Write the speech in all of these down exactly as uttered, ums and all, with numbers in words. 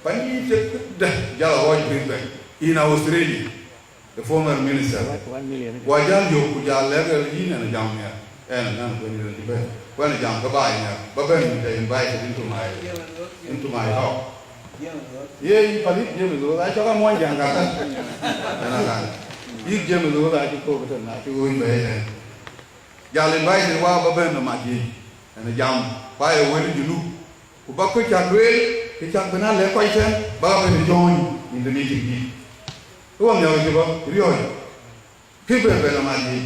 Pan yïn cï dë jal ɣɔɔc Brisbane, in Australia, the former minister. One million. Wa jal yök ku jal lɛ̈k ë yïn ɛn jam nhial. Ɛn, ɛn, kuɛn yïn cï bɛ̈n. Kuɛn jam ke baai nhial. Ba bɛ̈n, you are invited into my, into my house. Ye, yï pal yï James Roth, acɔk a muɔny jam ka ka. Ɛn a kan. Yï James Roth, acï kok tën, acï ɣööc bɛ̈ɛ̈i tën. Jal invited wa ba bɛ̈n ë mat yic. Ɛn jam, ku aye wël ë Junub. Ku ba kë cäk lueel, kë cäk bï na lɛ̈k kɔc tën, ba bɛ̈n join in the meeting yic. Ku wä nhiɔ̈k cï bä, riɔ̈ɔ̈c. Kë bɛ̈n bɛ̈n ë mat yic.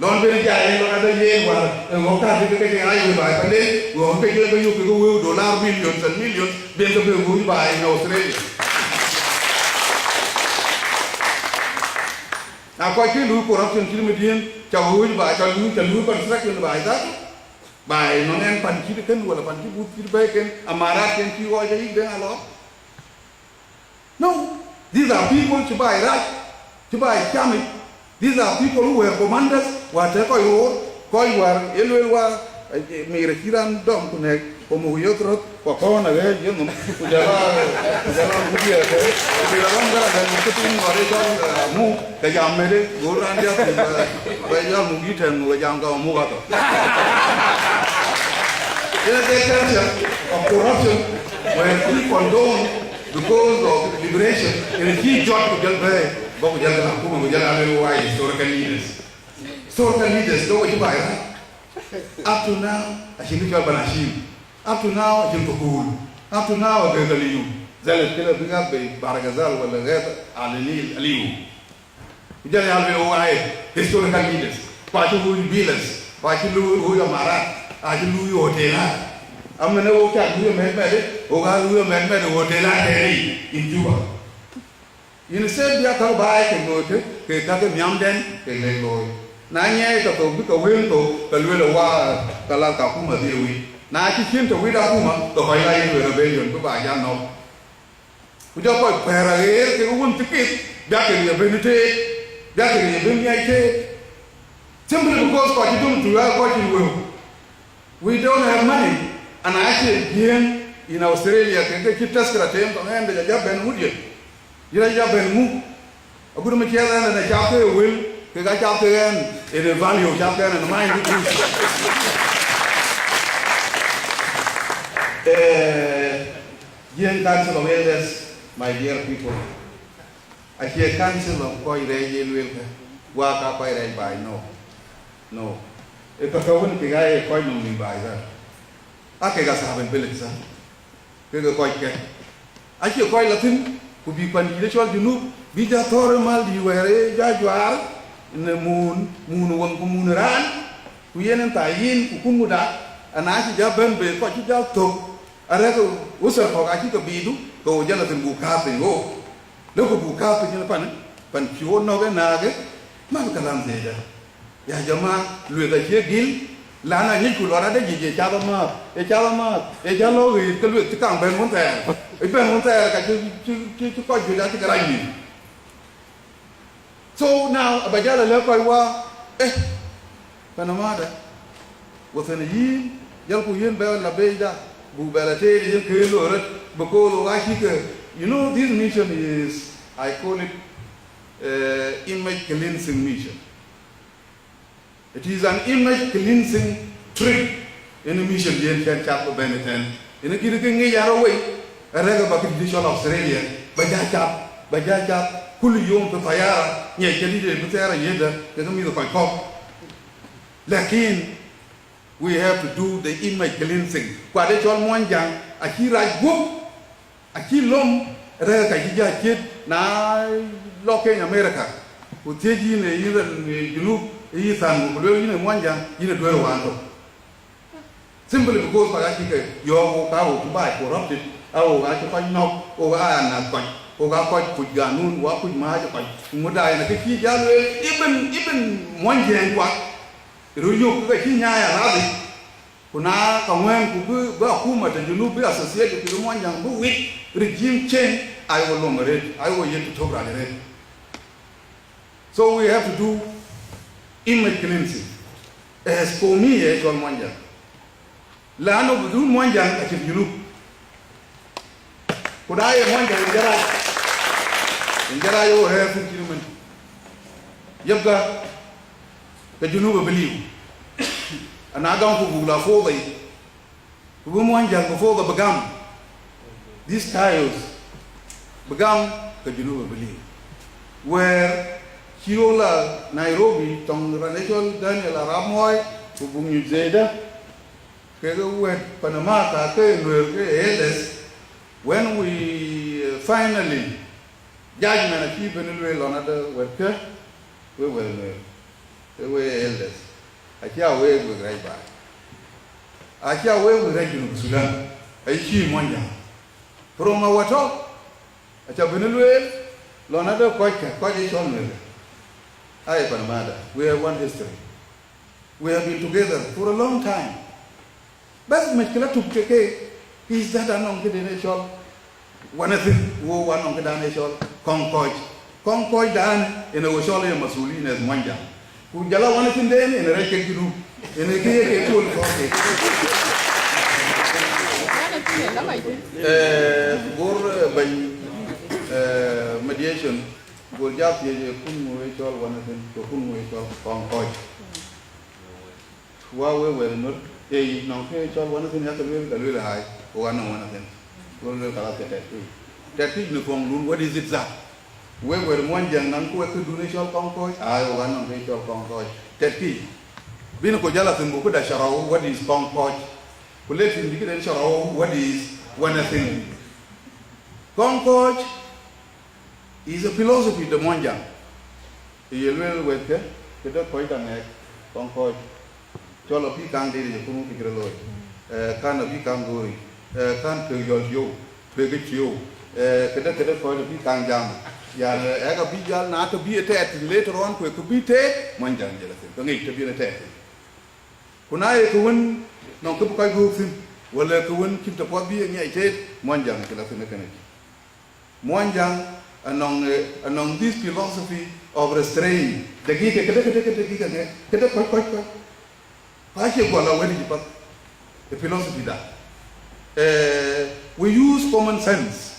Lɔn bɛ̈n jai, lɔn adë yen wäär, ë ɣɔ̈k ka bï ke ke ai wël baai panden, ɣɔ̈k ke jɔl ke yök ke wëu dollar millions and millions, ben ke bï wëu baai in Australia. Na kɔc ke luui corruption cït mëdiën, ca wëu baai, ca luui, ca luui construction baai dhatu. Baai nɔŋ ɛn pan cït kën, wala pan cï buth cït bɛ̈ɛ̈i kën, amarat kën cï ɣɔɔc ayïk den alɔ. No, these are people cï baai rac, cï baai camic. These are people who were commanders, were të kɔc roor, kɔc wär ye lueel wa, eh, mïr acï raan dɔm ku nɛ̈k, ku muk yök röt, ku kɔn aɣɛ̈ɛ̈c yenhom, ku jɔl a, ku jɔl a muk diɛɛr ke, ku jɔl a ɣɔn bɛ̈n abɛ̈n muk këthiin ŋɔt ë cɔl, eh, muk, ke jam mëde, go raan diäk ku bɛ, bɛ jɔl muk yï tɛ̈n, ku ke jam ka muk atɔ. Yen a ke culture of corruption where people don't because of liberation, yen cï jɔt ku jɔl bɛ̈ɛ̈i, bä ku jɔl ke akuma ku jɔl a lueel wai historical leaders. Historical leaders ke we cï baai rac. Up to now, acïn kë cɔl banashim. Up to now, acïn thukul. Up to now, agek aliu. Zɛl kila bï ɣath bei Bahr el Ghazal wala ɣath Al Nil aliu. Ku jɔl ya lueel wok aa ye historical leaders, ku acï luui villas, ku acï luui, luui amarat, acï luui hotelat. Amënë wok cak luui amɛ̈t mɛ̈t, wok aa luui amɛ̈t mɛ̈t hotelat tënë in Juba. Instead bï akäk baai ke looi ke, ke käk ë nhiamdɛn ke lek looi. Na nyiɛɛi ke thok bï ke wëën thok, ke lueel ë waar, ke la akuma dhil wïc. Na cï cïn tɔ wïc akuma, ke kɔc la yen lueel rebellion bï baai jal nɔ̈k. Ku jɔ kɔc pɛ̈ɛ̈r aɣeer kekë wun cï pith, bï akek ye bɛ̈n teek, bï akek ye bɛ̈n miac teek. Simply because kɔc cï döŋ tui aa kɔc cïn wëu. We don't have money, and acie jiëëŋ in Australia kekë cï tazkira tem tɔŋ ɛn de jɔ bɛ̈n ŋut ye. Yïn ajɔ bɛ̈n ŋu? Agut më ciɛth ɛn, ɛn ë cap ke wël, kek aa cap ke ɛn, yen ë value cap ke ɛn, ɛn ë many ku kuc. Eh, Jiëëŋ Council of Elders, my dear people, acie council of kɔc rɛɛc ye lueel kë, waak aa kɔc rɛɛc baai, no. No. Ee käkkä wën kek aa ye kɔc nɔm nïm baai thar. Aa kek asahab el beled thar. Kek ë kɔc kë. Acie kɔc la thïn, ku bï pan dïït ë cɔl Junub, bï jɔ thɔ̈r ë mal dïït wɛ̈ɛ̈r ë jɔ juaar, në muun, muun ë wëŋ ku muun ë raan, ku yen ë thaai yïn, ku kun ŋuda, ana cï jɔ bɛ̈n bei kɔc cï jɔ thök, arɛ̈k usër kɔ̈k acï ke biidu, ke wo jɔ la thïn buk kääp piny ɣook. Lëku buk kääp piny ënë pan, pan cï wo nɔ̈k ë nääk ë, man kalam zeda. Ya jama, lueth acie gil, lan aŋicku lɔ rɔt ë yic, ee cath amääth, ee cath amääth, ee jɔ lɔ ɣëët, ke lueth cï kaŋ bɛ̈n wun thɛɛr. Ë bɛ̈n wun thɛɛr ka cï, cï, cï, cï kɔc juëc acï ke rac nïïm. So now, aba jal a lɛ̈k kɔc wä, eh, pan amääda, wëthën yïn, jɔlku yïn bɛ la beecda, buk bɛ la teer yïn kë loi rɔt, because wok acï ke, you know, this mission is, I call it, uh, image cleansing mission. It is an image cleansing trip. Yen ë mission yen cɛn cath bï bɛ̈n ëtɛ̈n. Yen ë kït kë ŋic an rɔt wei, arɛ̈k ë ba këdït cɔl Australia, ba jɔ cath, ba jɔ cath, kul yom fi tayara, ŋiɛc këdït ë bï tayara yiëëdë, kekë mïth kɔc kɔ̈k. Lakin, we have to do the image cleansing. Kuat ë cɔl Muɔnyjäŋ, acï rac guöp, acï lom, rɛ̈ɛ̈r ka cï jɔ ciët, na lɔ Kenya America, ku thiëc yïn ë yïn rɛn ë Junub, ë yï than, ku lueel yïn ë Muɔnyjäŋ, yïn ë duëër wään tök. Simply because kɔc acï ke yɔ̈ɔ̈k wok, ka wok cï baai corrupted, a wok acï kɔc nɔ̈k, wok aa nath kɔc, wok aa kɔc kuc ganun, wok aa kuc määc kɔc, ku ŋuda yen ke cï jal lueel, even, even Muɔnyjäŋ kuak, röt yök ke cï nyaai aladhic, ku na ka ŋuɛ̈ɛ̈n ku bï, bï akuma të Junub bï associate kekë Muɔnyjäŋ bï wit regime change, ayï wo lom arëët, ayï wo yen të tök rac arëët. So we have to do image cleansing. As for me, eh, cɔl Muɔnyjäŋ. Lanu bidun Muɔnyjäŋ acïn Junub. Ku na ye Muɔnyjäŋ, yen jarac, yen jarac ë wo rɛ̈ɛ̈r thïn cït ëmën. Yepkë ke Junub abï liu. Ana gamku buk la fodha yic, ku bï Muɔnyjäŋ bï fodha bï gam. This chaos bï gam, ke Junub abï liu. Wɛ̈ɛ̈r cï wok la Nairobi, tɔŋ raan ë cɔl Daniel Arap Moi, ku buk nyuc zeda, kekë wɛ̈t Panama ka ke Nuer ke elders, when we, uh, finally judgment acï ben lueel lɔn adë wɛ̈tkë, we wɛ̈t Nuer, ke we elders, acï a week wek rɛc baai, acï a week wek rɛc Junub Sudan, acï Muɔnyjäŋ. From our top, aca ben lueel lɔn adë kɔckë, kɔc ë cɔl Nuer, aye Panamada, we have one history. We have been together for a long time. Bas mec kë la tup ke ke is that anɔŋ këden ë cɔl wanathin, wo wanɔŋ këdan ë cɔl kɔŋ kɔc. Kɔŋ kɔcdan ënë wo cɔl ye masulin as Muɔnyjäŋ. Ku jɔl a wanathinden ënë rɛc kek Junub. Ënë kë ye ke tuɔl kɔc kek. Eh, gor, eh, bɛ̈ny, eh, mediation, gor jap ye kun ŋu ye cɔl wanathin, ku kun ŋu ye cɔl kɔŋ kɔc. Wa we wɛ̈t Nuer, ee yic nɔŋ kë cɔl wanathin, yakë lueel, ka lueel ai, ku wa nɔŋ wanathin. Ku lueel ka la ke tɛt piny. Tɛt piny në thoŋdun, what is it that? We wɛ̈t Muɔnyjäŋ, nɔŋ ku wek këdun ë cɔl kɔŋ kɔc, ai, ku wa nɔŋ kë cɔl kɔŋ kɔc. Tɛt piny. Bïn ku jɔl a thïn, ku këda cɔrɔu, what is kɔŋ kɔc? Ku le thïn bï këden cɔrɔu, what is wanathin? Kɔŋ kɔc is a philosophy de Muɔnyjäŋ. Ye lueel wɛ̈tkë, këde kɔc ka ŋɛk, kɔŋ kɔc. Cɔl abï kaŋ deet ye kun ke cï rɔt looi. Eh, kan abï kaŋ gooi. Eh, kan kek yɔl tiou, kek ke tiou. Eh, këde, këde kɔc abï kaŋ jam. Yan, eh, ɛk abï jal na tɔ bï ë tɛɛt thïn later on, ku ë kë bï teet, Muɔnyjäŋ jël athïn. Ke ŋic tɔ bï ë tɛɛt thïn. Ku na ye kë wën nɔŋ kë bï kɔc göök thïn, wala kë wën cïn tɔ puɔth bï ë ŋiɛc teet, Muɔnyjäŋ cï la thïn ë kënë. Muɔnyjäŋ anɔŋ, eh, anɔŋ this philosophy of restraint. Dakika, këde, këde, këde, dakika ŋɛ, këde kɔc, kɔc, kɔc. Pa cie guɔ la wɛ̈t yic path. A philosophy da. Eh, we use common sense.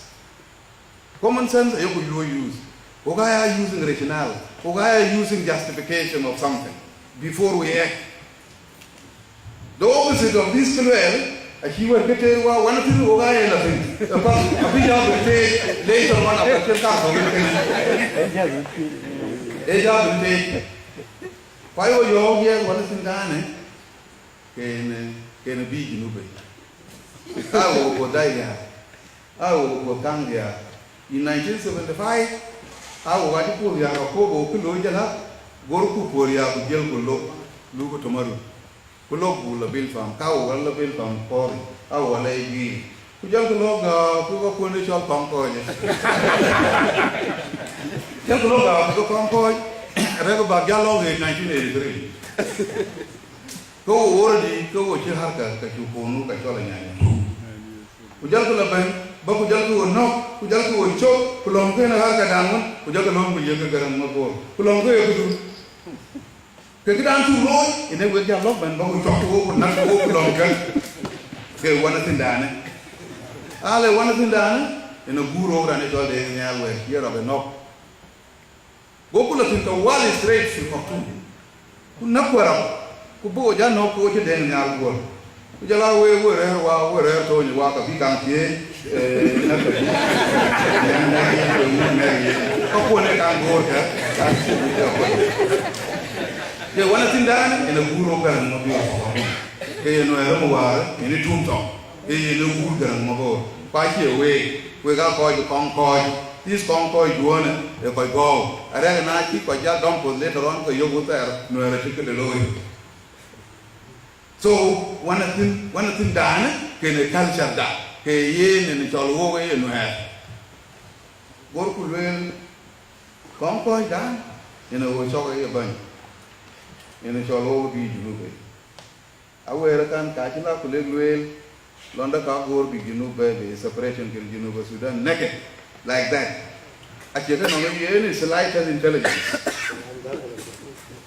Common sense ayoku luɔ use. Wok aya using rationale. Wok aya using justification of something before we act. The opposite of this kë lueel, acï wɛ̈t kë teer wa wanathin, wok aya la thïn. Ë path, abï jɔ bï teer later on, abï cïn kaŋ thok ë kënë. Ë jɔ bï teer. Ku ayo yɔ̈ɔ̈k yɛn wanathin danë, ken, ken bï Junub ë. Ka wo ku dai ya. A wo ku kaŋ riääk. In nineteen seventy-five, a wo acï puɔ̈th riääk akööl, wo kë looi jël a, gorku puɔ̈th riääk ku jël ku lok, luk ku tɔ̈ marun. Ku lok buk la Bilpam, ka wo wal la Bilpam pɔ̈ɔ̈r, a wo wal la ye guiir. Ku jɔlkï lok gääu ku ka kuɔn ë cɔl kɔŋ kɔc. Jɔlkï lok gääu ku ka kɔŋ kɔc, arëk bäk jal lɔ̈k ɣet nineteen eighty-three. Ke wo already, ke wo cï harka, ka cuk konu, ka cɔl anyanya. Ku jɔlkï la bɛ̈n, ba ku jɔlkï wo nɔ̈k, ku jɔlkï wo cök, ku lɔ̈ŋkï në harka dan wën, ku jɔlkï lɔ̈ŋ ku yiëk ke Garaŋ Mabor. Ku lɔ̈ŋkï ye këdu. Ke këdan cuk looi, ënë wek jal lɔ̈k bɛ̈n, ba ku cɔk wo, ku nak wo, ku lɔ̈ŋkï. Ke wanathin danë. Ale wanathin danë, ënë guur wok raan ë cɔl Deŋ Nhial wek, ye rɔt ë nɔ̈k. Goku la thïn ke wal straight fi Khartoum. Ku näk ku rap, ku bï wo jal nɔ̈k ku wo cï Deŋ Nhial guɔ̈l. Ku jɔl a wek, wek rɛ̈ɛ̈r wa, wek rɛ̈ɛ̈r Tony wa, ka bï kaŋ thiëëc, eh, näk ka bï. Ka kuɔn ë kaŋ goor kë, ka cï bï jɔ kuɔn. Ye wanathin dan, ënë guur wo Garaŋ Mabor. Ke ye Nuɛɛr ë wäär, ënë tum tɔŋ. Ee yen ë wut Garaŋ Mabor, ku acie week, wek aa kɔc ë kɔŋ kɔc, thïth kɔŋ kɔc duɔ̈ɔ̈në ë kɔc gɔ̈ɔ̈u, arɛ̈k na cï kɔc jal dɔm puɔ̈th later on ke yök wut thɛɛr, Nuɛɛr acï këde looi. So, wanathin, wanathin daanë, kën ë culture da, ke yen ënë cɔl wook ë ye Nuɛɛr. Gorku lueel, kɔŋ kɔc daanë, yen ë wo cɔk ë ye bäny, yen ë cɔl wook bï Junub ë. Awëër ë kan ka cï la ku lek lueel, lɔn dë ka goor bï Junub bɛ̈ɛ̈i, bï separation kën Junub Sudan naked, like that. Acie kë nɔŋ yen slightest intelligence.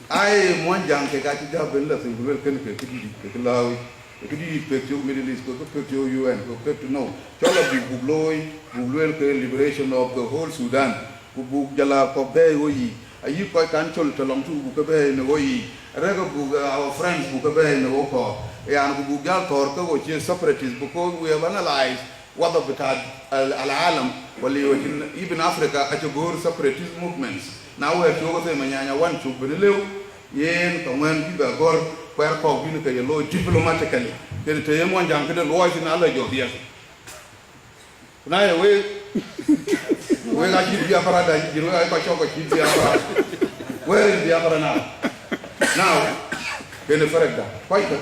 Ai, Muɔnyjäŋ kek acï jɔ ben la thïn ku luel kënë ke këdït, ke kë lääu yic. Këdït pek cök Middle East, ku pek cök U N, ku pek tënou. Cɔl abï buk looi, buk lueel ke liberation of the whole Sudan. Ku buk jɔl a kɔ̈k bɛ̈ɛ̈i ɣo yiic. Ayï kɔc kan col tɔ̈ lɔŋ tui buk ke bɛ̈ɛ̈i në ɣo yiic. Arëk buk, uh, our friends buk ke bɛ̈ɛ̈i në ɣo kɔ̈k. Yan ku buk jal thɔ̈ɔ̈r ke ɣo cie separatist, because we have analyzed what's up with al-, al-alam, wala even Africa, aca gɔ̈ɔ̈r separatist movements. Na wɛ̈ɛ̈r cuk ke them anyanya wan cuk bï lëu, yen ka ŋuɛ̈n bï bɛ gɔ̈ɔ̈r kuɛɛr kɔ̈k bï ke ye looi diplomatically. Kënë të ye Muɔnyjäŋ këde luɔi thïn ala jɔ dhiɛl. Ku na ye wek, wek acït biathara da, jïn wek aa kɔc cɔk acït biathara. Where is biathara now? Now, kënë farak da. Kɔc kë,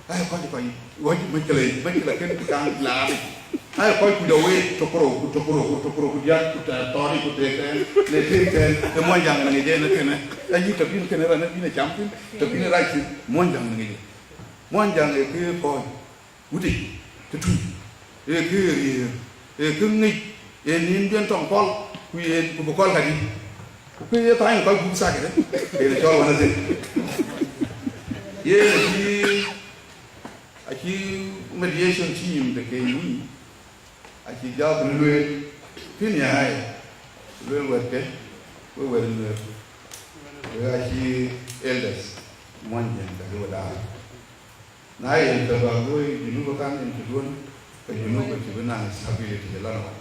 ai kɔc kɔc, wec mecla, mecla kën kaŋ laar. Ai kɔc ku jɔ wek tokoro, ku tokoro, ku tokoro, ku diak, ku tɛ tɔɔri, ku tɛ tɛn, le tɛ tɛn, e Muɔnyjäŋ në ŋic en kënë. Ayï tɔ bïn kënë raan bïn cam thïn, tɔ bïn rac thïn, Muɔnyjäŋ në ŋic. Muɔnyjäŋ ee kë kɔc. Wutic, të tui, ee kë riëër, ee kë ŋic, ee nïn bï en tɔŋ kɔl, ku ye, ku bï kɔl kadï. Ku kë ye thany kɔc gup thakë, ee në cɔl wan adhil. Yen acï, acï mediation team de ke yï, acï jɔk në lueel, kïn ya ai, lueel wɛ̈t ke, we wɛ̈t në, we acï elders, Muɔnyjäŋ ka ke we daai. Na yen të bäk luɔi Junub kan yen të duɔ̈n, ke Junub acï bï naŋ stability ëlɔn wan.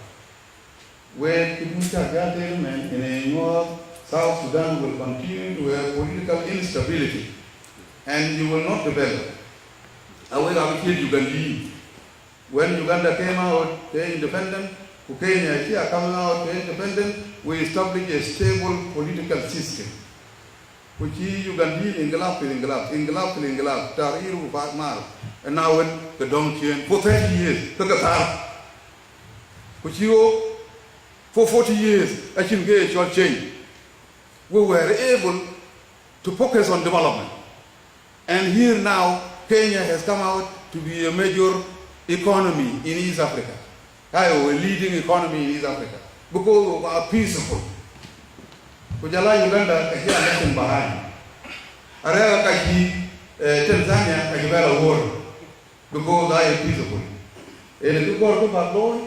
Wek cï bï cak ya tëër mɛn, yen ee nyuɔɔth, South Sudan will continue to have political instability and you will not develop. Awek abï ciët Ugandese. When Uganda came out ke independent, ku Kenya cï a coming out ke independent, we established a stable political system. Ku cï Ugandese inqilab fi inqilab, inqilab fi inqilab, tahrir wa maruf. And now wën ke dɔ̈ŋ ciëën for thirty years, ke ke thar. Ku cï ɣok for forty years, acïn kë ye cɔl change. We were able to focus on development. And here now, Kenya has come out to be a major economy in East Africa. Ayo, a leading economy in East Africa. Because of our peaceful. Ku jɔl a Uganda, ka cï a nothing behind. Arëk ka cï, eh, Tanzania, ka cï bɛ la wuɔ̈r. Because aye peaceful. Yen kë gɔ̈ɔ̈r kë bäk looi,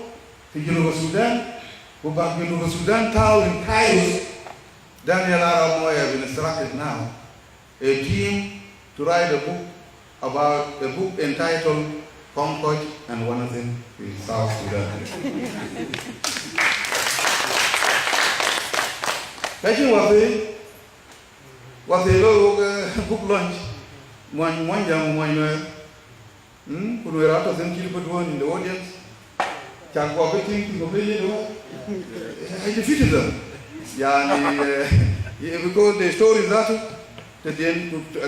fi Junub Sudan, ku bäk Junub Sudan tääu in chaos. Daniel Arap Moi have instructed now a team to write a book about a book entitled Kɔŋ Kɔc and One Thing in South Sudan. Ka cï wäthii, wäthii loi wok, eh, book launch, muɔny, Muɔnyjäŋ, muɔny Nuɛɛr. Mm, ku Nuɛɛr atɔ̈ thïn cït bï duɔ̈n in the audience. Cak guɔ bï tïŋ tïŋ bï yïn wä. I defeated them. Yani, eh, yeah, because the story is that, the,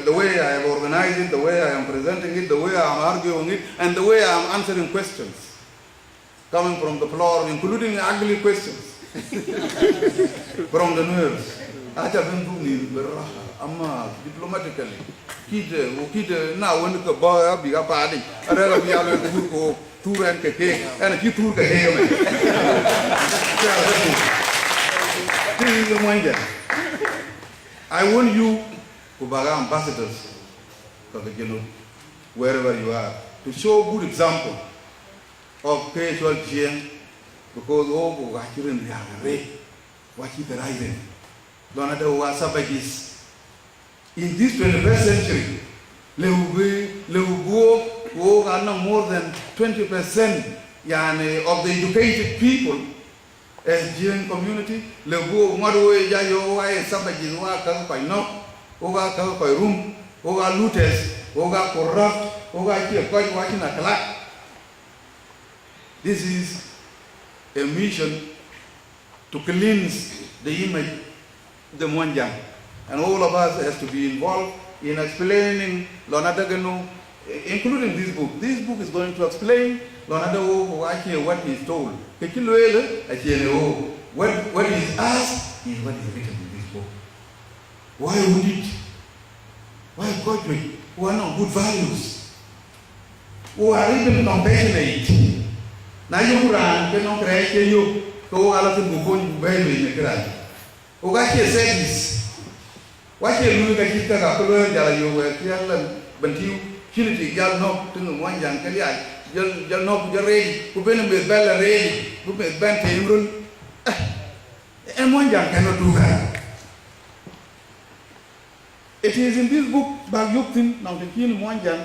the way I have organized it, the way I am presenting it, the way I am arguing it, and the way I am answering questions coming from the floor, including ugly questions from the Nuers. Aca ben dhuk nïn bï raha, ama diplomatically. Kït, eh, wo kït, eh, na wën ke bɔ̈ ya bïk a paadic. Arëk abï ya luel thur ke wok, thur ɛn ke keek, ɛn acï thur ke keek ëmën. This is the Muɔnyjäŋ. I want you ku bäk ambassadors ka ke Junub, wherever you are, to show good example of kë cɔl Jiëŋ, because wo, wo acï rin riääk arëët, wo acï the right thing. Lɔn adë wo aa savages in this twenty-first century. Lëu bï, lëu bï wo, wo aa nɔŋ more than twenty percent, yani, of the educated people as Jiëŋ community, lëu bï wo ŋɔt wo ye jai yo, wo aa ye savages, wo aa käk kɔc nɔ̈k, wo aa käk kɔc rum, wo aa looters, wo aa corrupt, wo aa cie kɔc, wo acïn akhlak. This is a mission to cleanse the image the Muɔnyjäŋ. And all of us has to be involved in explaining lɔn adë ke nu, including this book. This book is going to explain lɔn adë wo, wo acie what is told. Kë cï lueel, acie ne wo. What, what is asked is what is written in this book. Why would it? Why kɔc juëc? Who are not good values. Who are even compassionate. Na yök raan ke nɔŋ kërɛɛc ke yök, ke wo ala thïn ku kony ku bɛ̈ɛ̈i bei në kërac. Wo ka cie sadists. Wa cie luui ka cït ka ka ku lueel jal ayök wɛɛr cï an lɛn Bentiu. cïn tik jäl nɔ̈k tïŋ ë Muɔnyjäŋ ke liac, jäl, jäl nɔ̈k ku jɔ reec, ku ben meth bɛ̈n la reec, ku meth bɛ̈n teem röl. Eh, eh, Muɔnyjäŋ cannot do that. It is in this book, bäk yök thïn, nɔŋ të cïn Muɔnyjäŋ,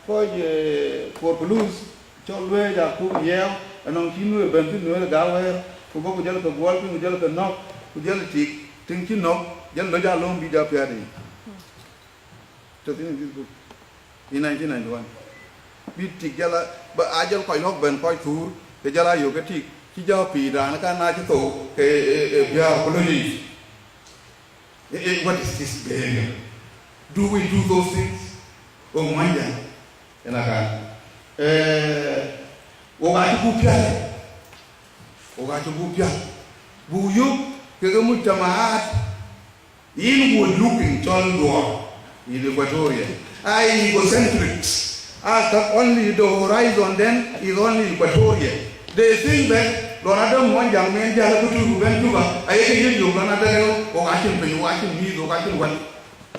kɔc, eh, Porpulus, cɔl Luëëc Akuk Yɛɛu, anɔŋ cï Nuëër bɛ̈n thïn, Nuëër ë Gawɛɛr, ku bɔ̈ ku jɔl ke guɔl piny, ku jɔl ke nɔ̈k, ku jɔl tik, tïŋ cï nɔ̈k, jɔl lɔc alööm bï jɔ piäät yic. Tɔ̈ thïn in this book. In nineteen ninety-one, bï tik jɔl a, ba a jɔl kɔc lɔ̈k bɛ̈n kɔc thuur, ke jɔl a yök ke tik, cï jɔ piir raan ë kan na cï thou, ke, e, e, biäär ku lony yic. Eh, eh, what is this behavior? Do we do those things? Oh, Muɔnyjäŋ, ëna kan. Eh, wo acï gup pial. Wo acï gup pial. Bu yök keke mujtamaat inward looking cɔl duɔɔr in Equatoria. Ai egocentrics. Aa, ka only the horizon then is only Equatoria. They think that lɔn adë Muɔnyjäŋ men jäl ë kutuur ku bɛ̈n Juba, ayek yiëk yök lɔn adë wo acïn piny, wo acïn mïïth, wo acïn wän.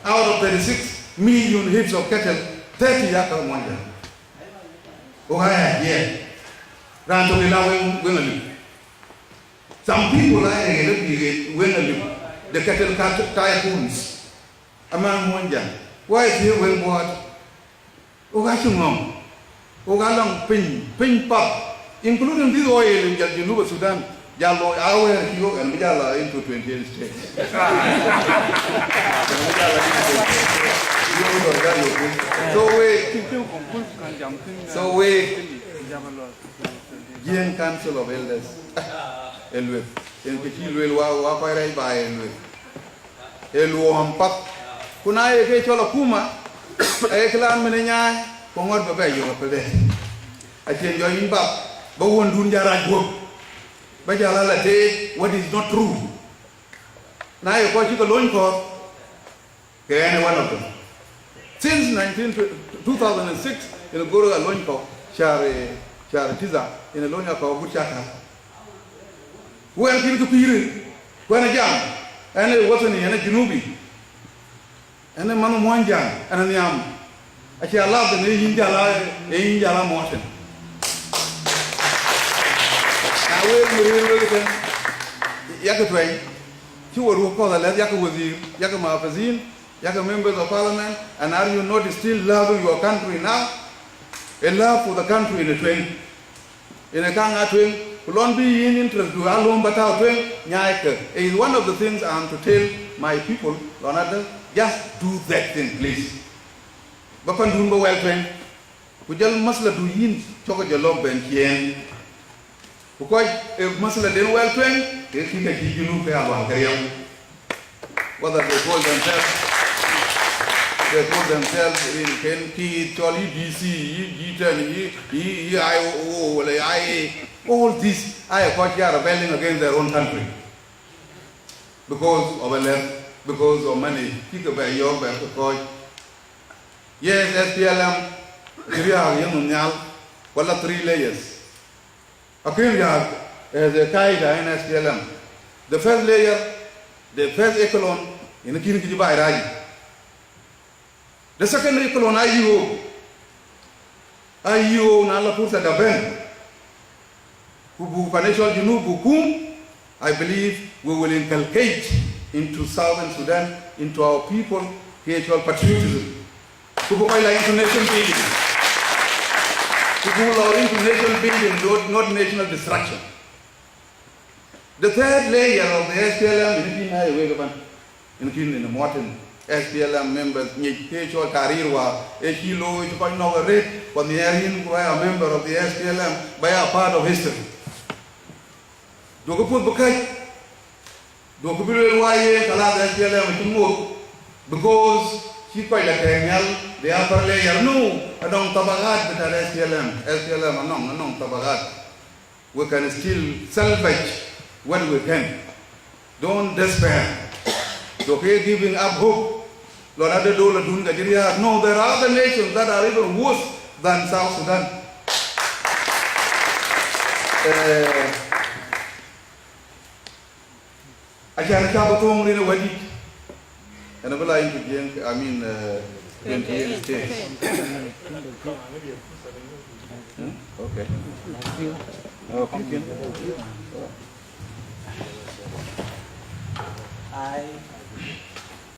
Out of thirty-six million heads of cattle, thirty aa ka Muɔnyjäŋ. Wo aya, yeah. Raan tök ë la weŋ, weŋ alip. Some people are ë ɣet abï ɣet weŋ alip. The cattle cat-, tycoons. Among Muɔnyjäŋ. Why is he weŋ buɔɔt? Wo acï ŋɔ̈ŋ. Wo alɔŋ piny, piny path, including this oil in Jal-, Junub Sudan. Jal looi, awɛ̈ɛ̈r cï ɣok ɛn bï jal la into twenty-eight states. Ɛn bï jal la into twenty-eight states. Yo, yo, yo, yo. So we, so we, Jiëëŋ Council of Elders, ë lueth. En kë cï lueel wa, wa kɔc rɛɛc ba ë lueth. Ë luɔɔm path. Ku na ye ke cɔl akuma, aye kë lan mene nyaai, ku ŋɔt ba bɛ yök apɛlë. Acïn jɔ yïn bap, ba wuɔndun jal rac guöp. Ba jal ala teek, what is not true. Na ye kɔc cï ke lony kɔ̈th, ke ɣɛn ë one of them. Since nineteen, two thousand and six, yen goro alony kɔ̈u, shar, shar tisa, yen alony akɔ̈u agut caka. Ku ɣɛn kïn kë pïïr, ku ɣɛn ë jam, ɣɛn ë wathani, ɣɛn ë Junubi, ɣɛn ë manh Muɔnyjäŋ, ɣɛn ë nhiam. Acï alap ënë yïn jal a, ë yïn jal a Martin. Na wek mïrïïr wek ëtɛ̈n, yak tuɛny, cï we ruɔ̈k kɔ̈th alɛ̈th, yak wazir, yak muhafizin, yak members of parliament, and are you not still loving your country now? A love for the country in a twin. In a kang a twin, ku lɔn bï yïn interest du alööm ba tääu twin, nyaai kë. It is one of the things I am to tell my people, lɔn adë, just do that thing, please. Ba pandun ba wɛl twin. Ku jɔl masla du yïn cɔk jɔl lɔk bɛn ciëën. Ku kɔc, eh, masla den wɛl tueŋ, ke kï ka cï Junub ke alual ke riɛm. Whether they call themselves, they call themselves in ken kï cɔl yï D C, yï G ten, yï, yï, yï I O O, wala yï I A, all these are kɔc ya rebelling against their own country. Because of a left, because of money, kï ke bɛ yɔ̈ɔ̈k bɛ ke kɔc. Yes, S P L M, kï riääk yeŋö nhial, wala three layers. Akën riääk as a cadre in S P L M. The first layer, the first echelon, yen kïn kï cï baai rac. The second echelon aye ɣok. Aye ɣok na la fursa da bɛ̈n, ku buk pan ë cɔl Junub buk kum, I believe we will inculcate into Southern Sudan, into our people, ke cɔl patriotism. Ku buk kɔc la into nation building. Ku buk la into nation building, not, not national destruction. The third layer of the S P L M, yen kïn aye wek ëbɛ̈n. Yen kïn yen Martin, S P L M members, ŋic ke cɔl tahrir wäär, ë cï looi cï kɔc nɔ̈k arëët, ku nhiɛɛr yïn ku ba ya member of the S P L M, ba ya part of history. Duɔ̈kkë puɔ̈th bï käc, duɔ̈kkë bï lueel wä ye, kalas S P L M acï ŋoot, because cï kɔc la kɛ̈ɛ̈k nhial, the upper layer, no, anɔŋ tabakat bï tɛ̈n S P L M, S P L M anɔŋ, anɔŋ tabakat. We can still salvage what we can. Don't despair. Don't giving up hope. Lɔn adë dola dun ka cï riääk. No, there are other nations that are even worse than South Sudan. Eh, acan cä bï thöŋ rin ë wädït. Ɛn abï la yïn ku Jiëŋ, I mean, eh, Twenty-eight states. Hmm? Okay. Oh, fifteen. I